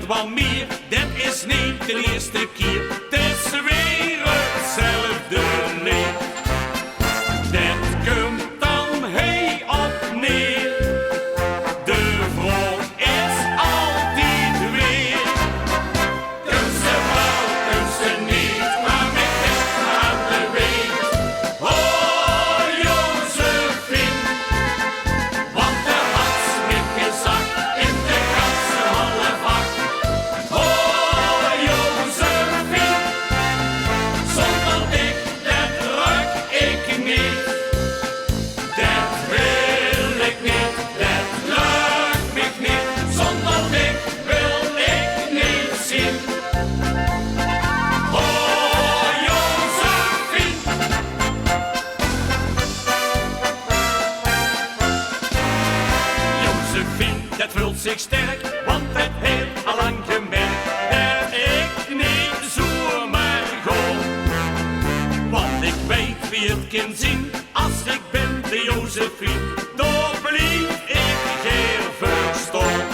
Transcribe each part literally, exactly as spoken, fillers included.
Wel mier, det is neet de ierste kier. 't Is weer 'tzelfde leed. Det kump dan hie op neer. De vraog is altied weer: kump ze waal, kump ze neet, maak mich neet aan de weet. O Josephine, want doe hads mich gezag in de ganse halle vak: o Josephine, zónger dich, det rök ich neet. Det wil ich neet, det lök mich neet, zónger dich wil ich neet zeen. O Josephine. Josephine, det veult zich sterk, want det haet al lang gemerk det ich neet zomaar gaon. Want ich weit wie 't kin zeen, as ich bin de Josephine, dao blief ich gaer veur staon.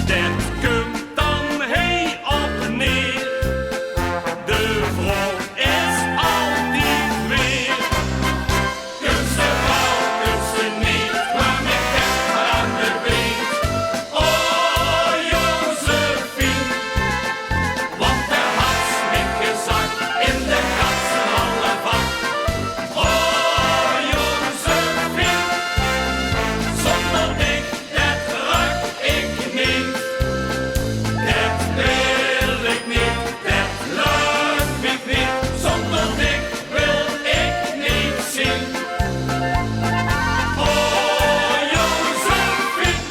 Det kump dan hie op neer. De vraog is altied weer: kump ze waal, kump ze neet, maak mich neet aan de weet. O Josephine, want doe hads mich gezag in de ganse halle vak: o Josephine, zónger dich, det rök ich neet. Det wil ich neet, det lök mich neet, zónger dich wil ich neet zeen. O Josephine.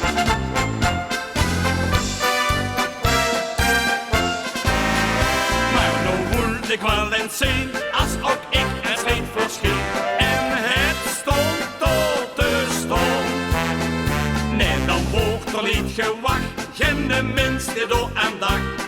Mer noe wól ich waal ins zeen, as ouk ich 't leed versjien en 't stóng dao te staon. Nae, dan woort d'r neet gewach, geine mins dae dao aan dach.